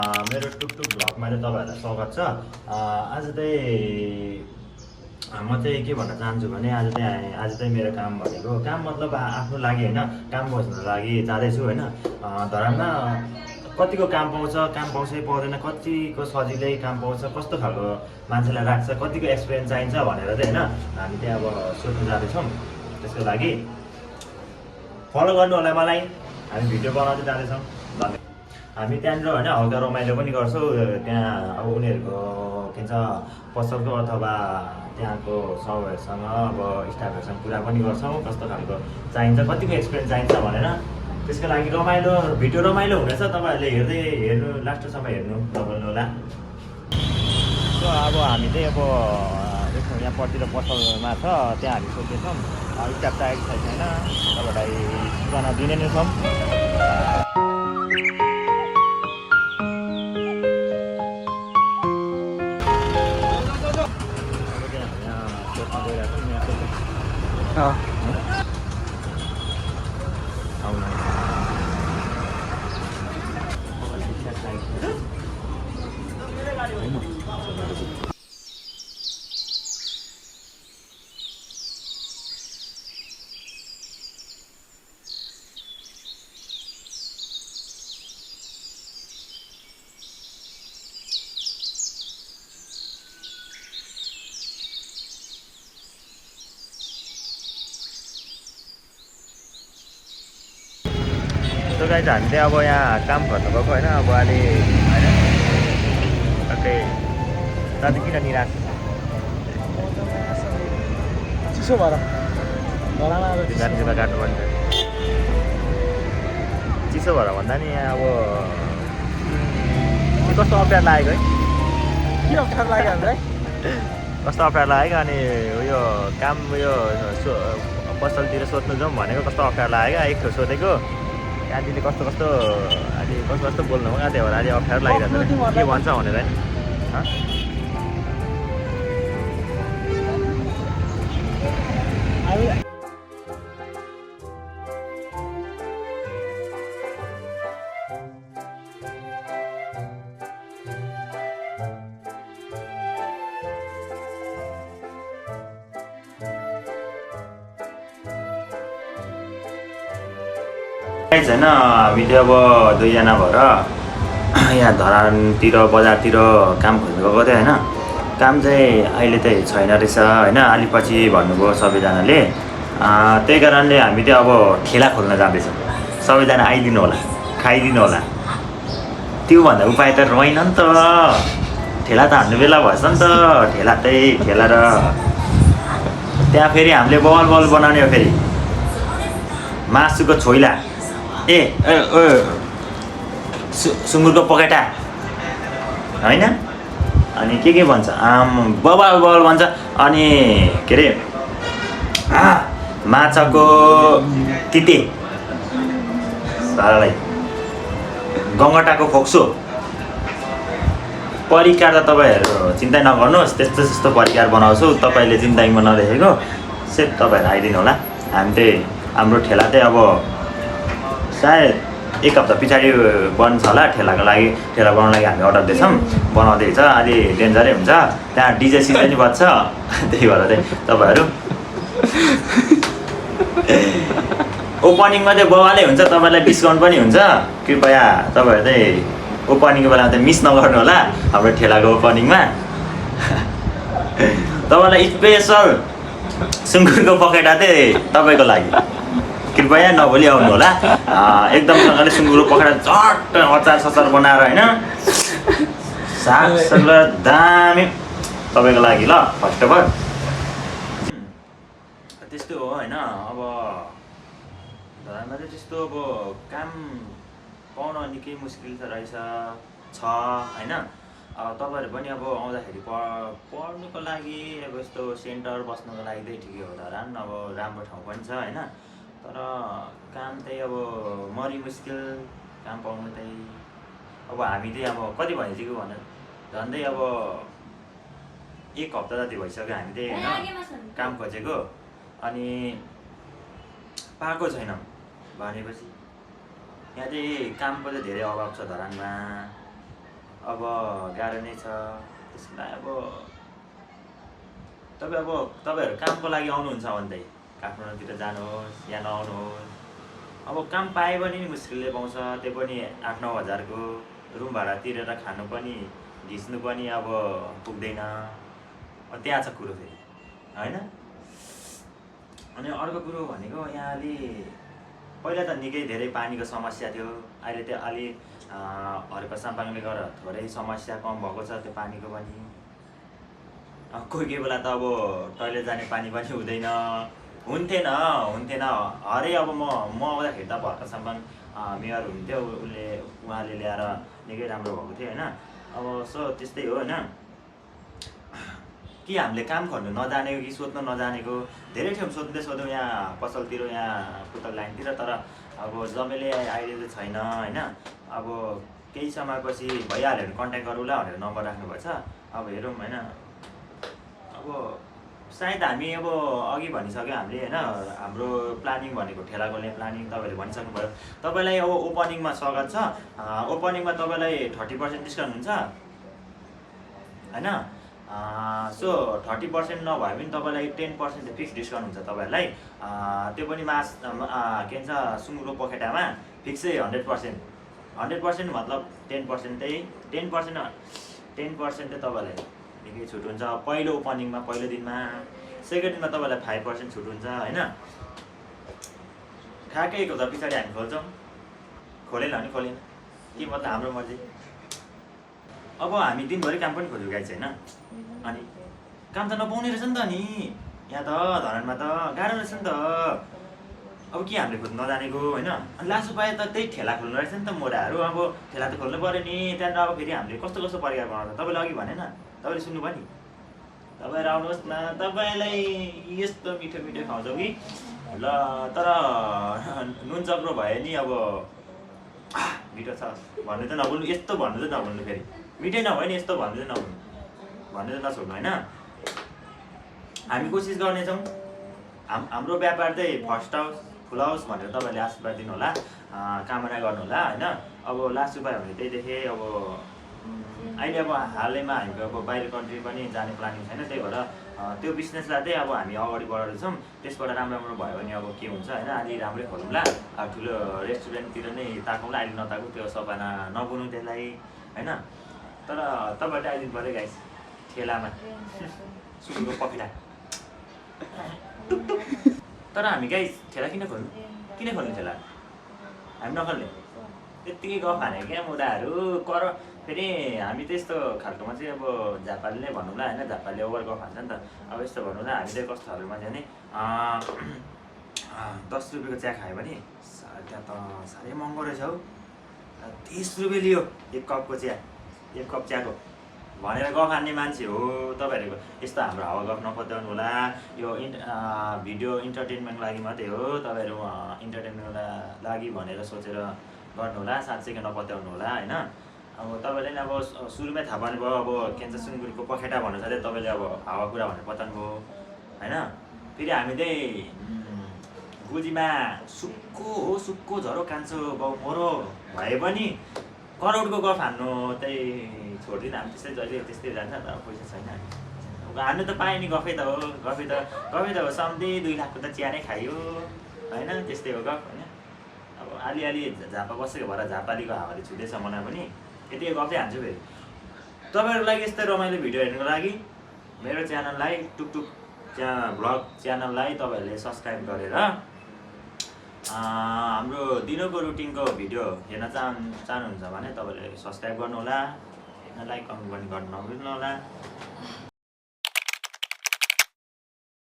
मेरो टुकटुक भ्लगमा चाहिँ तपाईँहरूलाई स्वागत छ। आज चाहिँ म चाहिँ के भन्न चाहन्छु भने आज चाहिँ मेरो काम भनेको काम मतलब आफ्नो लागि होइन, काम बस्नको लागि जाँदैछु होइन। धरानमा कतिको काम पाउँछ कि पाउँदैन, कतिको सजिलै काम पाउँछ, कस्तो खालको मान्छेलाई राख्छ, कतिको एक्सपिरियन्स चाहिन्छ भनेर चाहिँ होइन हामी चाहिँ अब सोध्नु जाँदैछौँ। त्यसको लागि फलो गर्नु होला मलाई, हामी भिडियो बनाउँदै जाँदैछौँ। धन्यवाद। हामी त्यहाँनिर होइन हल्का रमाइलो पनि गर्छौँ। त्यहाँ अब उनीहरूको के भन्छ पसलको अथवा त्यहाँको सबहरूसँग अब स्टाफहरूसँग कुरा पनि गर्छौँ कस्तो खालको चाहिन्छ, कतिको एक्सपिरियन्स चाहिन्छ भनेर। त्यसको लागि रमाइलो भिडियो रमाइलो हुनेछ, तपाईँहरूले हेर्नु लास्टसम्म हेर्नु नभुल्नु होला। सो अब हामी चाहिँ अब यसो यहाँपट्टि पसलमा छ, त्यहाँ हामी सोध्दैछौँ। स्टाफ त आएको छैन, तपाईँलाई सूचना दिने नै छौँ। तो गाइज हामी चाहिँ अब यहाँ काम गर्न गएको होइन। अब अहिले होइन टक्कै दाजु किन निराश चिसो भएर गाडीमा काट्नु पर्छ। चिसो भएर भन्दा नि यहाँ अब कस्तो अप्ठ्यारो लागेको है, के अप्ठ्यारो लाग्यो हामीलाई, कस्तो अप्ठ्यारो लागेको। अनि उयो काम उयो पसलतिर सोध्नु जाउँ भनेको कस्तो अप्ठ्यारो लागेको। एक ठाउँ सोधेको त्यहाँदेखि कस्तो कस्तो बोल्नु भयो, त्यही भएर अहिले अप्ठ्यारो लागिरहेको छ के भन्छ भनेर नि। छैन हामी चाहिँ अब दुईजना भएर यहाँ धरानतिर बजारतिर काम खोज्नु गएको थियो होइन। काम चाहिँ अहिले चाहिँ छैन रहेछ होइन, अलिपछि भन्नुभयो सबैजनाले। त्यही कारणले हामी चाहिँ अब ठेला खोल्न जाँदैछौँ। सबैजना आइदिनु होला, खाइदिनु होला। त्योभन्दा उपाय त रहेन नि त, ठेला त हान्नु बेला भएछ नि त। ठेला र त्यहाँ फेरि हामीले बल बनाउने हो, फेरि मासुको छोइला सुँगुरको पखेटा होइन, अनि के भन्छ बल भन्छ, अनि के अरे माछाको तिते सारालाई, गङ्गटाको फोक्सो परिकार त तपाईँहरू चिन्ता नगर्नुहोस्, त्यस्तो परिकार बनाउँछु। तपाईँले जिन्दगीमा नदेखेको सेट तपाईँहरू आइदिनु होला। हामी चाहिँ हाम्रो ठेला चाहिँ अब सायद एक हप्ता पछाडि बन्छ होला। ठेला बनाउनको लागि हामी अर्डर दिएछौँ, बनाउँदैछ। अलि डेन्जरै हुन्छ, त्यहाँ डिजे सिजे नि बज्छ। त्यही भएर चाहिँ तपाईँहरू ओपनिङमा चाहिँ बवालै हुन्छ, तपाईँलाई डिस्काउन्ट पनि हुन्छ। कृपया तपाईँहरू चाहिँ ओपनिङको बेलामा चाहिँ मिस नगर्नु होला हाम्रो ठेलाको ओपनिङमा। तपाईँलाई स्पेसल सुँगुरको पखेटा चाहिँ तपाईँको लागि, कृपया नभोलि आउनु होला। एकदमसँगले सुँगुरको पखेटा झट्ट अचार बनाएर होइन, साग दामी तपाईँको लागि ल। फर्स्ट अफ अल त्यस्तो हो होइन। अब धरानमा चाहिँ त्यस्तो अब काम पाउन निकै मुस्किल रहेछ होइन। तपाईँहरू पनि अब आउँदाखेरि पढ्नुको लागि अब यस्तो सेन्टर बस्नुको लागि चाहिँ ठिकै हो धरान, अब राम्रो ठाउँ पनि छ होइन। तर काम चाहिँ अब मरि मुस्किल काम पाउनु चाहिँ। अब हामी चाहिँ अब कति भइसक्यो भने झन्डै अब एक हप्ता जति भइसक्यो हामी चाहिँ होइन काम खोजेको, अनि पाएको छैनौँ भनेपछि यहाँ चाहिँ कामको चाहिँ धेरै अभाव छ धरानमा। अब गाह्रो नै छ। त्यसलाई अब तपाईँहरू कामको लागि आउनुहुन्छ भने चाहिँ काठमाडौँतिर जानुहोस् या नआउनुहोस्। अब काम पाए पनि नि मुस्किलले पाउँछ, त्यो पनि 8-9 हजारको रुम भाडा तिरेर खानु पनि घिच्नु पनि अब पुग्दैन। त्यहाँ छ कुरो फेरि होइन। अनि अर्को कुरो भनेको यहाँले पहिला त निकै धेरै पानीको समस्या थियो, अहिले त्यो अलि हर्क साम्पाङले गर्दा थोरै समस्या कम भएको छ त्यो पानीको पनि। कोही बेला त अब टोइलेट जाने पानी पनि हुन्थेन। अरे अब म आउँदाखेरि त हर्क साम्पाङ मेयर हुन्थ्यो, उहाँले ल्याएर निकै राम्रो भएको थियो होइन। अब सो त्यस्तै हो होइन। कि हामीले काम गर्नु नजानेको कि सोध्नु नजानेको, धेरै ठाउँ सोधौँ यहाँ पसलतिर, यहाँ पुतल लाइनतिर, तर अब जम्मैले आइडिया चाहिँ छैन होइन। अब केही समयपछि भइहाल्यो भने कन्ट्याक्ट गरौँला भनेर नम्बर राख्नुभएछ। अब हेरौँ होइन। अब सायद हामी अब अघि भनिसक्यो हामीले होइन, हाम्रो प्लानिङ भनेको ठेला खोल्ने प्लानिङ तपाईँहरूले भनिसक्नुभयो। तपाईँलाई अब ओपनिङमा स्वागत छ। ओपनिङमा तपाईँलाई 30% डिस्काउन्ट हुन्छ होइन। सो 30% नभए पनि तपाईँलाई 10% फिक्स डिस्काउन्ट हुन्छ तपाईँहरूलाई। त्यो पनि के भन्छ सुँगुरको पखेटामा फिक्सै 100% मतलब 10% चाहिँ 10% चाहिँ तपाईँलाई निकै छुट हुन्छ पहिलो ओपनिङमा, पहिलो दिनमा। सेकेन्ड दिनमा तपाईँलाई 5% छुट हुन्छ होइन। ठ्याक्कै 1 हप्ता पछाडि हामी खोल्छौँ। खोलेन भने खोलेन, के मतलब हाम्रो मर्जी। अब हामी दिनभरि काम पनि खोज्यौँ गाइस होइन। अनि काम त नपाउने रहेछ नि त नि, यहाँ त धरानमा त गाह्रो रहेछ नि त। अब के हामीले खोज्नु नजानेको होइन। अनि लास्ट उपाय त त्यही ठेला खोल्नु रहेछ नि त मोराहरू। अब ठेला त खोल्नु पऱ्यो नि। त्यहाँनिर अब फेरि हामीले कस्तो परिकार बनाउँछ तपाईँले अघि भनेन, तपाईँले सुन्नु भयो नि। तपाईँहरू आउनुहोस् न, तपाईँलाई यस्तो मिठो खुवाउँछौँ कि ल। तर नुन चक्रो भयो नि अब मिठो छ भन्नु त नभुल्नु, यस्तो भन्नु त नभुल्नु। फेरि मिठै नभयो नि यस्तो भन्नु त नछोड्नु होइन। हामी कोसिस गर्नेछौँ हाम्रो व्यापार चाहिँ फर्स्ट हाउस फुल हाउस भनेर तपाईँहरूले आशीर्वाद दिनु होला, कामना गर्नु होला होइन। अब लास्ट उपाय भने त्यही देखेँ। अब अहिले अब हालैमा हामीको अब बाहिर कन्ट्री पनि जाने प्लानिङ छैन, त्यही भएर त्यो बिजनेसलाई चाहिँ अब हामी अगाडि बढाउँदैछौँ। त्यसबाट राम्रो भयो भने अब के हुन्छ होइन, अलि राम्रै खोलौँला। ठुलो रेस्टुरेन्टतिर नै ताकौँला, अहिले नताकौँ, त्यो सपना नबुनौँ त्यसलाई होइन। तर तपाईँहरूले आइदिनु पऱ्यो गाइस ठेलामा सुँगुरको पखेटा। तर हामी गाइस ठेला किन खोल्नु ठेला? हामी नखोल्ने, त्यत्तिकै गफ हाने क्या मुदाहरू कर। फेरि हामी त्यस्तो खालकोमा चाहिँ अब झापाले नै भनौँला होइन, झापाले ओभर गफ हान्छ नि त। अब यस्तो भनौँला हामी चाहिँ कस्तो खालको मान्छे भने 10 रुपियाँको चिया खायो भने त्यहाँ त साह्रै महँगो रहेछ हौ, 30 रुपियाँ लियो 1 कपको चिया, 1 कप चियाको भनेर गफ हान्ने मान्छे हो तपाईँहरूको। यस्तो हाम्रो हावा गफ नपत्याउनु होला। यो भिडियो इन्टरटेनमेन्टको लागि मात्रै हो, तपाईँहरू इन्टरटेनमेन्टको लागि भनेर सोचेर गर्नु होला, साँच्चैको नपत्याउनु होला होइन। अब तपाईँले अब सुरुमै थाहा पाउनुभयो, अब के भन्छ सुँगुरको पखेटा भन्नु छ तपाईँले अब हावा कुरा भनेर पत्याउनु भयो होइन। फेरि हामी चाहिँ गोजीमा सुक्को झरो कान्छो बाउ मोरो भए पनि करोडको गफ हान्नु चाहिँ छोड्दिनँ हामी। त्यस्तै जहिले त्यस्तै जान्छ, तर पैसा छैन। हान्नु त पायो नि, गफै त हो। सधैँ 2 लाखको त चिया नै खायो होइन, त्यस्तै हो गफ होइन। अब अलि झापा बसेको भएर झापालीको हावाले छुँदैछ मलाई पनि, यतिकै गफै हान्छु। फेरि तपाईँहरूको लागि यस्तै रमाइलो भिडियो हेर्नुको लागि मेरो च्यानललाई टुकटुक भ्लग च्यानललाई तपाईँहरूले सब्सक्राइब गरेर हाम्रो दिनको रुटिनको भिडियो हेर्न चाहनुहुन्छ भने तपाईँले सब्सक्राइब गर्नुहोला, लाइक कमेन्ट पनि गर्नु नबिर्नु होला।